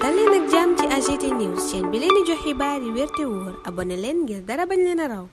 dal leen ak jàmm ci AGT News chaîne bi leen di jox xibaar yi wér te wóor abonné leen ngir dara bañ leen a raw.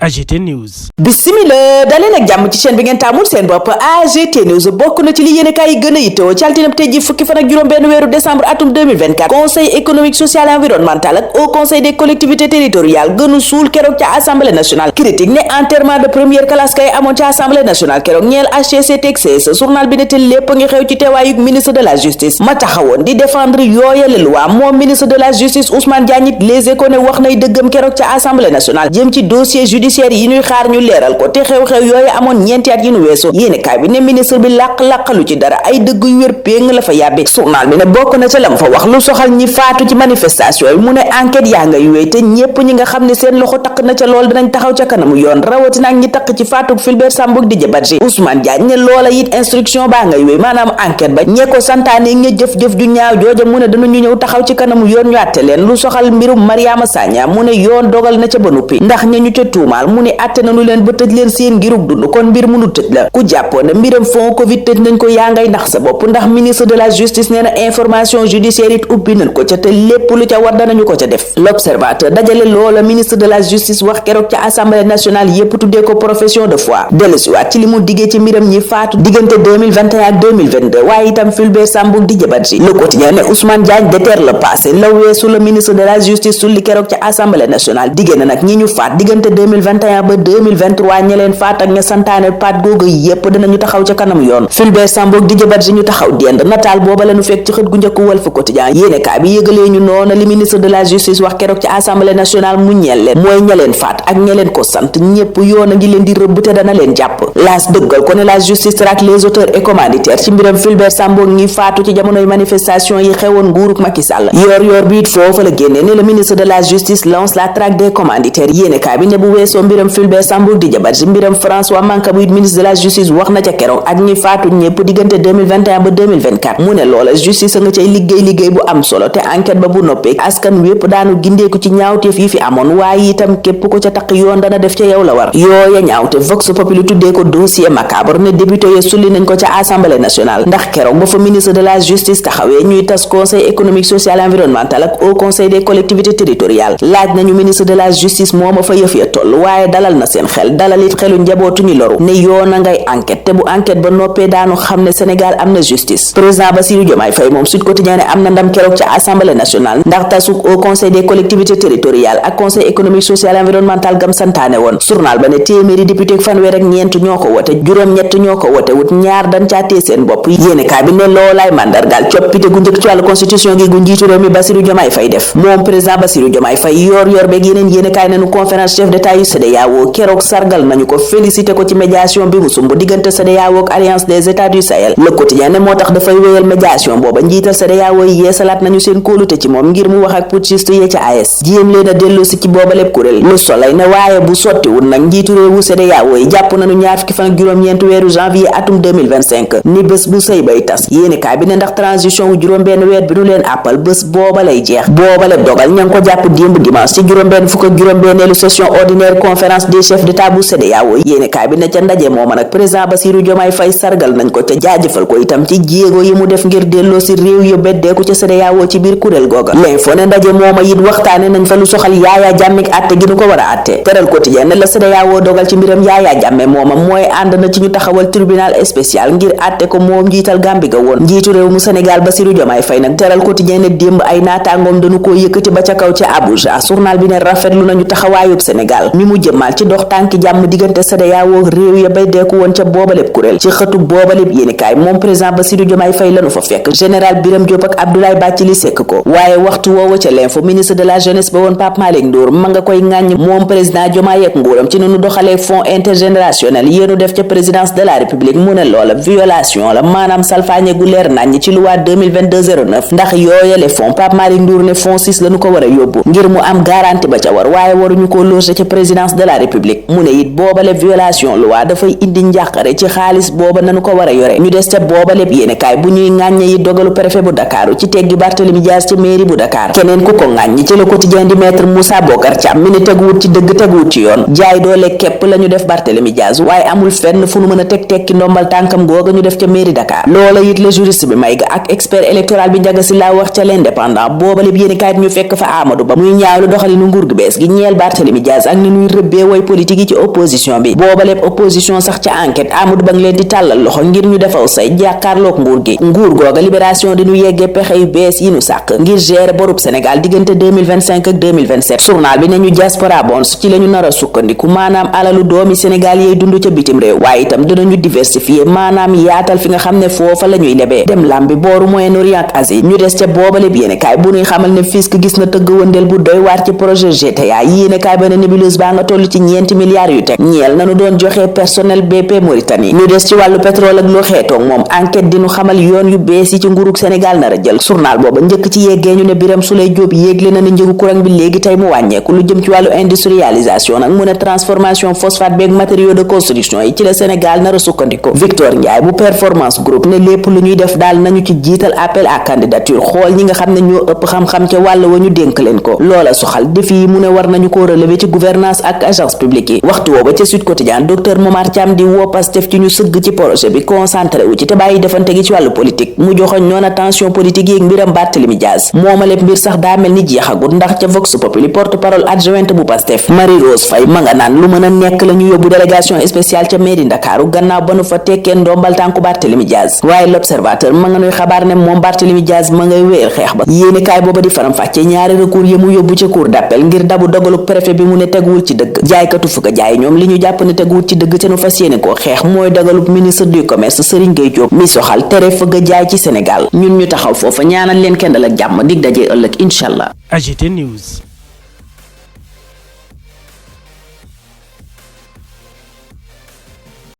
AGT News. Bismillah daleen ak jàmm ci chaîne bi ngeen taamul seen bopp AGT News bokk na ci li yéenekaay yi gën a yittewoo ci altine tey ji fukki fan ak juróom benn weeru décembre atum 2024 conseil économique social et environnemental ak au conseil des collectivités territoriales gënu suul keroog ca assemblée nationale critique ne enterrement de première classe kay amoon ca assemblée nationale keroog ñeel HCCT journal bi ne te lépp ngi xew ci teewaayug ministre de la justice ma taxawoon di défendre yooyale loi moom ministre de la justice Ousmane Diagne Les Échos ne wax nay dëggam keroog ca assemblée nationale jëm ci dossier judiciaire yi ñuy xaar ñu leeral ko te xew-xew yooyu amoon ñeenti at yi ñu weesu yéenekaay bi ne ministre bi làq-làqalu ci dara ay dëgg yu wér péng la fa yàbbi journal bi ne bokk na ca lam fa wax lu soxal ñi faatu ci manifestation yi mu ne enquête yaa ngay wéy te ñépp ñi nga xam ne seen loxo takk na ca lool dinañ taxaw ca kanamu yoon rawatina ak ñi takk ci faatug Fulbert Sambou di Badji Ousmane Diagne ne loola it instruction baa ngay wéy maanaam enquête ba ñee ko santaane ña jëf-jëf ju ñaaw jooja mu ne danañu ñëw taxaw ci kanamu yoon ñu àtte leen lu soxal mbirum Mariama Sagna mu ne yoon dogal na ca ba noppi ndax ña ñu ca tuumaal mu ne àtte nañu leen ba tëj leen seen ngirug dund kon mbir mënu tëj la ku jàppoon ne mbiram fond covid tëj nañ ko yaa ngay nax sa bopp ndax ministre de la justice nee na information judiciaire it ubbi nañ ko ca te lépp lu ca war danañu ko ca def l'observateur dajale loola ministre de la justice wax keroog ca assemblée nationale yépp tuddee ko profession de foi dellusiwaat ci li mu diggee ci mbiram ñi faatu diggante 2021 ak 2022 waaye itam Fulbert Sambou di Badji le quotidien ne Ousmane Diagne déterre le passé la weesu la ministre de la justice sulli keroog ca assemblée nationale diggée na nag ñi ñu faat diggante 2021 ba 2023 ña leen faat ak ña santaane paat googu yépp dinañu taxaw ca kanam yoon Fulbert Sambou di Badji ñu taxaw dend nataal booba lañu fekk ci xët gu njëkk Walf Quotidien yéenekaay bi yëgalee ñu noona li ministre de la justice wax keroog ci assemblée nationale mu ñeel leen mooy ña leen faat ak ña leen ko sant ñépp yoon a ngi leen di rëbb te dana leen jàpp laas dëggal ko ne la justice traque les auteurs et commanditaires ci mbiram Fulbert Sambou ngi faatu ci jamonoy manifestation yi xewoon nguuruk Macky Sall yor bi it foofa la génne ne le ministre de la justice lance la traque des commanditaires yéenekaay bi ne bu weesoo mbiram Fulbert Sambou di Badji mbiram François Mancabou it ministre de la justice wax na ca keroog ak ñi faatu ñépp diggante 2021 ba 2024 mu ne loola justice a nga cay liggéey bu am solo te enquête ba bu noppee askan wépp daanu gindeeku ci ñaawteef yi fi amoon waaye itam képp ko ca taq yoon dana def ca yow la war yooya ñaawte Vox Populi tuddee ko dossier macabre ne député ya sulli nañ ko ca assemblée nationale ndax keroog ba fa ministre de la justice taxawee ñuy tas conseil économique social et environnemental ak au conseil des collectivités territoriales laaj nañu ministre de la justice mooma fa yëf ya toll waaye dalal na seen xel dalal it xelu njabootu ñu loru ne yoon a ngay enquête te bu enquête ba noppee daanu xam ne Sénégal am na justice président Bassirou Diomaye Faye moom Sud Quotidien ne am na ndam keroog ca assemblée nationale ndax tasuk au conseil des collectivités territoriales ak conseil économique social et environnemental gam santaane woon journal ba ne téeméeri député ak fanweer ak ñeent ñoo ko wote juróom-ñett ñoo ko wote wut ñaar dañ caa tee seen bopp yéenekaay bi ne loolaay mandargaal coppite gu njëkk ci wàllu constitution gi gu njiitu réew mi Bassirou Diomaye Faye def moom président Bassirou Diomaye Faye yor beeg yeneen yéenekaay nañu conférence chef d'état yu CEDEAO keroog sargal nañu ko félicité ko ci médiation bi mu sumb diggante CEDEAO ak alliance des états du Sahel le quotidien ne moo tax dafay wéyal médiation booba njiital CEDEAO yi yeesalaat nañu seen kóolute ci moom ngir mu wax ak putschiste yi ca AES jéem leen a delloosi ci booba lépp kuréel Le Soleil ne waaye bu sottiwul nag njiitu réewu CEDEAO yi jàpp nañu ñaar fukki fan ak juróom-ñeent weeru janvier atum 2025 ni bés bu sëy bay tas yéenekaay bi ne ndax transition wu juróom-benn weer bi nu leen àppal bés booba lay jeex booba lépp dogal ña ngi ko jàpp démb dimanche ci juróom-benn fukk ak juróom-benneelu session ordinaire conférence des chefs d'état bu CEDEAO yéenekaay bi ne ca ndaje mooma nag président Bassirou Diomaye Faye sargal nañ ko ca jaajëfal ko itam ci jéego yi mu def ngir delloo si réew yu beddeeku ca CEDEAO ci biir kuréel googa l'info ne ndaje mooma it waxtaane nañ fa lu soxal Yaya Jammeh àtte gi nu ko war a àtte teral quotidien ne la CEDEAO dogal ci mbiram Yaya Jammeh mooma mooy ànd na ci ñu taxawal tribunal spécial ngir àtte ko moom njiital Gambie ga woon njiitu réew mu Sénégal Bassirou Diomaye Faye nag teral quotidien ne démb ay naataangoom dañu koo yëkkati ba ca kaw ca Abuja journal bi ne rafetlu nañu taxawaayub Sénégal mi mu jëmmal ci dox tànki jàmm diggante CEDEAO réew ya bay deeku woon ca boobaleb kuréel ci xëtug boobaleb yéenekaay moom président Bassirou Diomaye Faye lanu fa fekk général Birame Diop ak Abdoulaye Bathily Seck ko waaye waxtu woowa ca l'info ministre de la jeunesse ba woon Pape Malick Ndour ma nga koy ŋàññ moom président Diomaye ak nguuram ci nunu doxalee fonds intergénérationnel yéenu def ca présidence de la république mu ne loola violation la maanaam salfaañe gu leer naññ ci loi 2022-09 ndax yooyale fonds Pape Malick Ndour ne fonds 6 lañu ko war a yóbbu ngir mu am garantie ba ca war waaye waruñu ko loger ca présidence présidence de la république. mu ne it boobale violation loi dafay indi njàqare ci xaalis booba nanu ko war a yore. ñu des ca boobaleb yéenekaay bu ñuy ŋàññe yi dogalu préfet bu Dakar ci teggi Barthélémy Dias ci mairie bu Dakar. keneen ku ko ŋàññi ci le quotidien di maître Moussa Bocar Thiam mi ne teguwut ci dëgg teguwut ci yoon. jaay doole képp la ñu def Barthélémy Dias waaye amul fenn fu nu mën a tekki ndombal tànkam googa ñu def ca mairie Dakar. loola it la juriste bi may ga ak expert électoral bi Ndiaga Sylla wax ca l'indépendant boobale bi yéenekaay ñu fekk fa Amadou Ba muy ñaawlu doxalinu nguur gu bees gi ñeel Barthélémy Dias ak ni ñuy rëbbee way politique yi ci opposition bi. boobaleb opposition sax ca enquête Amadou Ba ngi leen di tàllal loxo ngir ñu defaw say jàkkaarloog nguur gi. nguur googa libération di ñu yeggee pexe yu bees yi ñu sàq ngir gérer borub Sénégal diggante 2025 ak 2027. journal bi ne ñu diaspora bonds ci la ñu nar a sukkandiku maanaam alalu doomi Sénégal yey dund ca bitim réew waaye itam dinañu diversifier maanaam yaatal fi nga xam ne foofa la ñuy lebee dem lambi booru Moyen-Orient ak Asie. ñu des ca boobale bi yéenekaay bu ñuy xamal ne fisc gis na tëgg wëndeel bu doy waar ci projet GTA yéenekaay ba ne nébuleuse baa nga toll ci ñeenti milliards yu teg ñeel nanu doon joxe personnel BP Mauritanie. ñu des ci wàllu pétrole ak lu xeetoog moom enquête di ñu xamal yoon yu bees yi ci nguurug Sénégal nar a jël. journal booba njëkk ci yeggee ñu ne Birame Souleye Diop yéegle na ne njëgu courant bi léegi tey mu wàññeeku lu jëm ci wàllu industrialisation nag mu ne transformation phosphate beeg matériaux de construction yi ci la Sénégal nar a sukkandiku. Victor Ndiaye bu performance groupe ne lépp lu ñuy def daal nañu ci jiital appel à candidature xool ñi nga xam ne ñoo ëpp xam-xam ca wàll wa ñu dénk leen ko. loola soxal défi yi mu ne war nañu ko relever ci gouvernance ak agence publique yi. waxtu wooba ca Sud Quotidien docteur Momar Thiam di woo Pastef ci ñu sëgg ci projet bi concentré wu ci te bàyyi defante gi ci wàllu politique mu joxoñ noon attention politique yi mbiram Barthélémy Dias moomaleb mbir sax daa mel ni jeexagut ndax ca Vox Populi porte-parole adjointe bu Pastef Marie Rose Faye ma nga naan lu mën a nekk la ñu yóbbu délégation spéciale ca mairie Ndakaaru gannaaw ba nu fa tekkee ndombal tànku Barthélémy Dias waaye l'observateur ma nga nuy xabaar ne moom Barthélémy Dias ma ngay wéyal xeex ba yéenekaay booba di faram fàcce ñaari recours yi mu yóbbu ca cour d'appel ngir dabu dogaluk préfet bi mu ne teguwul ci dëgg jaaykatu fukk jaay ñoom li ñu jàpp ne teguwul ci dëgg te nu fas yéene koo xeex mooy dogaluk ministre du commerce Serigne Gueye Diop mi soxal tere fëgg jaay ci Sénégal ñun ñu taxaw foofa ñaanal leen kendal ak jàmm dig dajee ëllëg incha allah. AGT News.